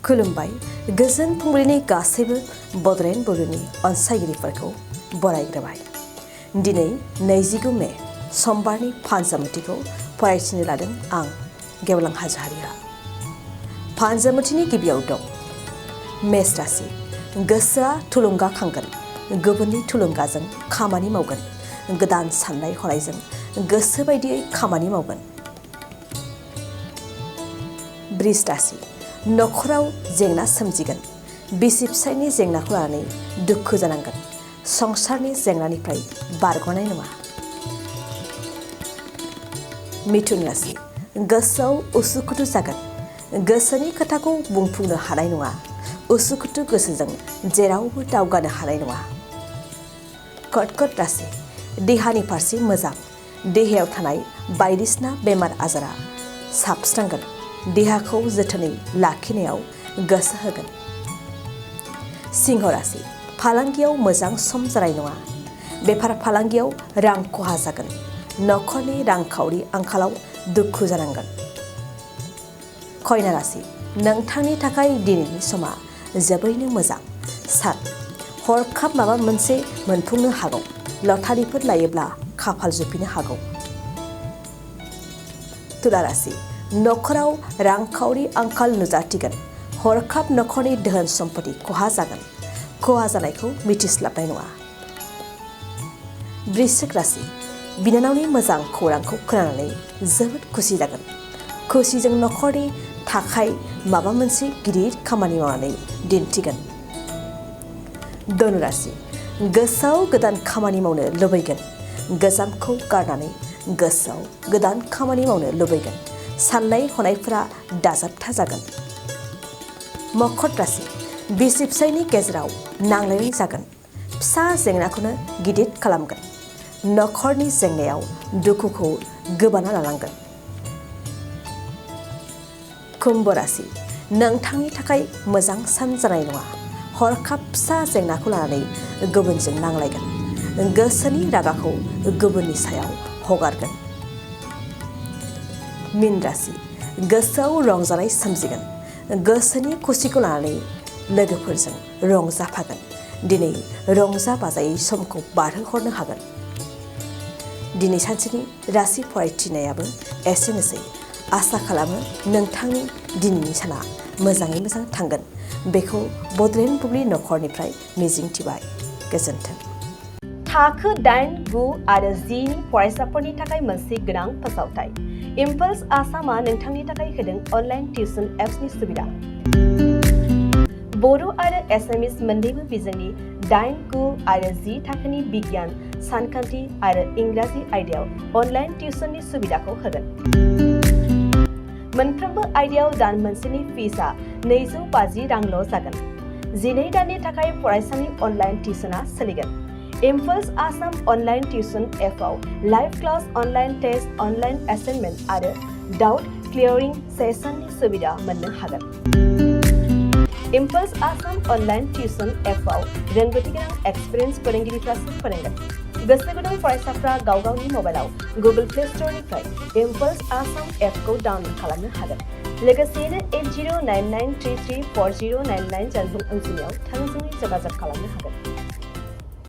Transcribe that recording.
खुलुमबाय गोजोन फुंबिलिनि गासैबो बड'लेण्ड बुब्लिनि अनसायगिरिफोरखौ बरायग्रोबाय। दिनै 29 मे समबारनि फानजामुथिखौ फरायथिनो लादों आं गेवलां हाज'वारिया। फानजामुथिनि गिबियाव दं मेष राशि। गोसोआ थुलुंगाखांगोन, गुबुननि थुलुंगाजों खामानि मावगोन, गोदान साननाय हनायजों गोसो बायदियै खामानि मावगोन। बृष राशि। नखराव जेंना सोमजिगोन, बिसि फिसायनि जेंनाखौ लानानै दुखु जानांगोन, संसारनि जेंनानिफ्राय बारग'नाय नङा। मिथुन राशि। गोसोआव उसुखुथु जागोन, गोसोनि खोथाखौ बुंफुंनो हानाय नङा, उसुखुथु गोसोजों जेरावबो दावगानो हानाय नङा। कर्कट राशि। देहानि फारसे मोजां, देहायाव थानाय बायदिसिना बेमार आजारा साबस्रांगोन, देहाखौ जोथोनै लाखिनायाव गोसो होगोन। सिंह राशि। फालांगियाव मोजां सम जानाय नङा, बेफार फालांगियाव रां खहा जागोन, नखरनि रांखावरि आंखालाव दुखु जानांगोन। कन्या राशि। नोंथांनि थाखाय दिनैनि समा जोबोरैनो मोजां सान, हरखाब माबा मोनसे मोनफुंनो हागौ, लटारिफोर लायोब्ला खाफाल जुफिनो हागौ। तुला राशि। नखराव रांखावरि आंखाल नुजाथिगोन, हरखाब नखरनि धोन सम्पति खहा जागोन, खहा जानायखौ मिथिस्लाबनाय नङा। वृश्चिक राशि। बिनानावनि मोजां खौरांखौ खोनानानै जोबोद खुसि जागोन, खुसिजों नखरनि थाखाय माबा मोनसे गिदिर खामानि मावनानै दिन्थिगोन। धनु राशि। गोसोआव गोदान खामानि मावनो लुबैगोन, गोजामखौ गारनानै गोसोआव गोदान खामानि मावनो लुबैगोन, साननाय हनायफोरा दाजाबथा जागोन। मकर राशि। बिसि फिसायनि गेजेराव नांलायनाय जागोन, फिसा जेंनाखौनो गिदिर खालामगोन, नखरनि जेंनायाव दुखुखौ गोबाना लानांगोन। कुम्भ राशि। नोंथांनि थाखाय मोजां सान जानाय नङा, हरखाब फिसा जेंनाखौ लानानै गुबुनजों नांलायगोन, गोसोनि रागाखौ गुबुननि सायाव हगारगोन। मीन राशि। गोसोआव रंजानाय सोमजिगोन, गोसोनि खुसिखौ लानानै लोगोफोरजों रंजाफागोन, दिनै रंजा बाजायै समखौ बारहोहरनो हागोन। दिनै सानसेनि राशि फरायथिनायाबो एसेनोसै। आसा खालामो नोंथांनि दिनैनि साना मोजाङै मोजां थांगोन, बेखौ बड'लेण्ड बुब्लि नखरनिफ्राय मिजिंथिबाय। गोजोन्थों। थाखो 8, 9 आरो 10 नि फरायसाफोरनि थाखाय मोनसे गोनां फोसावथाय। इम्पल्स आसामआ नोंथांनि थाखाय होदों अनलाइन टिउसन एप्सनि सुबिदा। बर' आरो एसामिस मोन्नैबो बिजोंनि 8, 9 आरो 10 थाखोनि बिगियान, सानखान्थि आरो इंराजि आयदायाव अनलाइन टिउसननि सुबिदाखौ होगोन। मोनफ्रोमबो आयदायाव दान मोनसेनि फिसआ 250 रांल' जागोन। 12 दाननि थाखाय फरायसानि अनलाइन टिउसनआ सोलिगोन। इम्पल्स आसाम अनलाइन टिउसन एपआव live class, online test, online assignment आरो डाउट क्लियारिं सेसननि सुबिदा मोननो हागोन। इम्पल्स आसाम अनलाइन टिउसन एपआव रोंगौथि गोनां एक्सपिरियेन्स फोरोंगिरिफ्रासो फोरोंगोन। गोसो गुदुं फरायसाफ्रा गाव गावनि मबाइलाव गुगल प्ले स्ट'रनिफ्राय इम्पल्स आसाम एपखौ डाउनल'ड खालामनो हागोन। लोगोसेयैनो 8099334099 जानबुं अनजिमायाव थोंजोङै जगाजग खालामनो हागोन।